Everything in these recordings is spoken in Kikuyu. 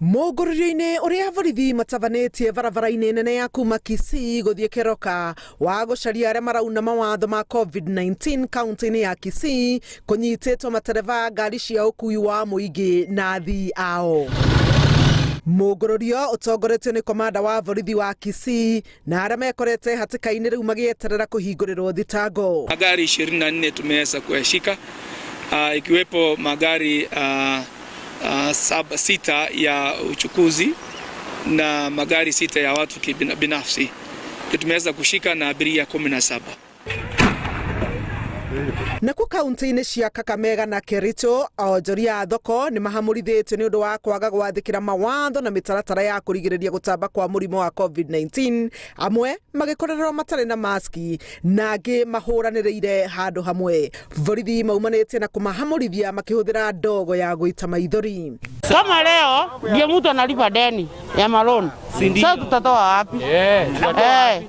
Mũngũrũrio-inĩ ũrĩa borithi matabanĩtie barabara-inĩ nene ya kuma Kisii gũthiĩ Keroka wa gũcaria arĩa marauna mawatho ma COVID-19 kaunti-inĩ ya Kisii kũnyitĩtwo matereba ngari cia ũkui wa mũingĩ na athii ao. Mũngũrũrio ũtongoretio nĩ komanda wa borithi wa Kisii na arĩa mekorete hatĩka-inĩ rĩu magĩeterera kũhingũrĩrwo thitango. Magari 24 tumeweza kuyashika, ikiwepo magari 6 ya uchukuzi na magari 6 ya watu kibinafsi tumeweza kushika na abiria 17. Nakuo kaunti-inĩ cia Kakamega na Kericho, onjoria a thoko nĩ mahamũrithĩtio nĩ ũndũ wa kwaga gwathĩkĩra mawatho na mĩtaratara ya kũrigĩrĩria gũtamba kwa mũrimũ wa COVID-19, amwe magĩkorererwo matarĩ na maski na angĩ mahũranĩrĩire handũ hamwe. Borithi maumanĩtie na kũmahamũrithia makĩhũthĩra ndogo ya gũita maithori. Kama leo ndio mtu analipa deni ya maloni. Sasa tutatoa wapi?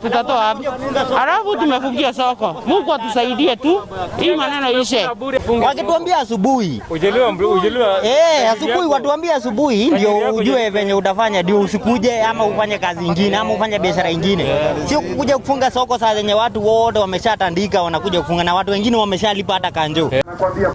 Tutatoa wapi? Alafu tumefungia soko. Mungu atusaidie tu hii maneno ishe. Wakituambia asubuhi. Asubuhi watuambie asubuhi ndio ujue venye utafanya, ndio usikuje ama ufanye kazi nyingine ama ufanye biashara nyingine. Sio kukuja kufunga soko saa zenye watu wote wameshatandika wanakuja kufunga na watu wengine wameshalipa hata kanjo.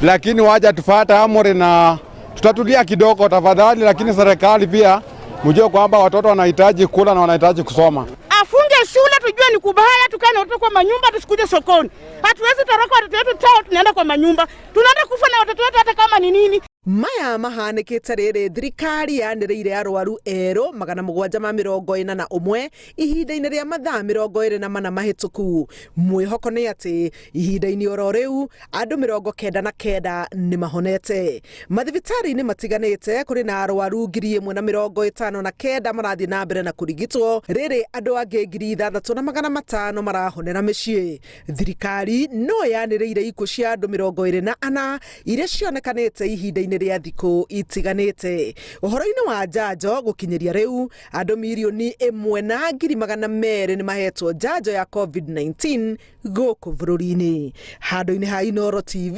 Lakini wacha tufuate amri na tutatulia kidogo tafadhali, lakini serikali pia mjue kwamba watoto wanahitaji kula na wanahitaji kusoma. Afunge shule tujue ni kubaya, tukae na watoto kwa manyumba, tusikuje sokoni. Hatuwezi toroka watoto wetu tao, tunaenda kwa manyumba. Tunaenda kufa na watoto wetu hata kama ni nini. Maya mahanĩkĩte rĩrĩ thirikari yanĩrĩire arwaru erũ 741 ihinda-inĩ rĩa mathaa 24 mahĩtũku. Mwĩhoko nĩ atĩ ihinda-inĩ oro rĩu andũ 99 nĩ mahonete. Mathibitarĩ-inĩ matiganĩte kũrĩ na arwaru 1,059 marathiĩ na mbere na kũrigitwo, rĩrĩ andũ angĩ 6,500 marahonera mĩciĩ. Thirikari no yanĩrĩire ikuũ cia andũ 24 iria cionekanĩte ihinda-inĩ rĩa thikũ itiganĩte. Ũhoro-inĩ wa njanjo gũkinyĩria rĩu andũ 1,200,000 nĩ mahetwo njanjo ya COVID-19 gũkũ bũrũri-inĩ. Handũ-inĩ ha Inooro TV,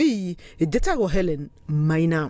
njĩtagwo Helen Maina.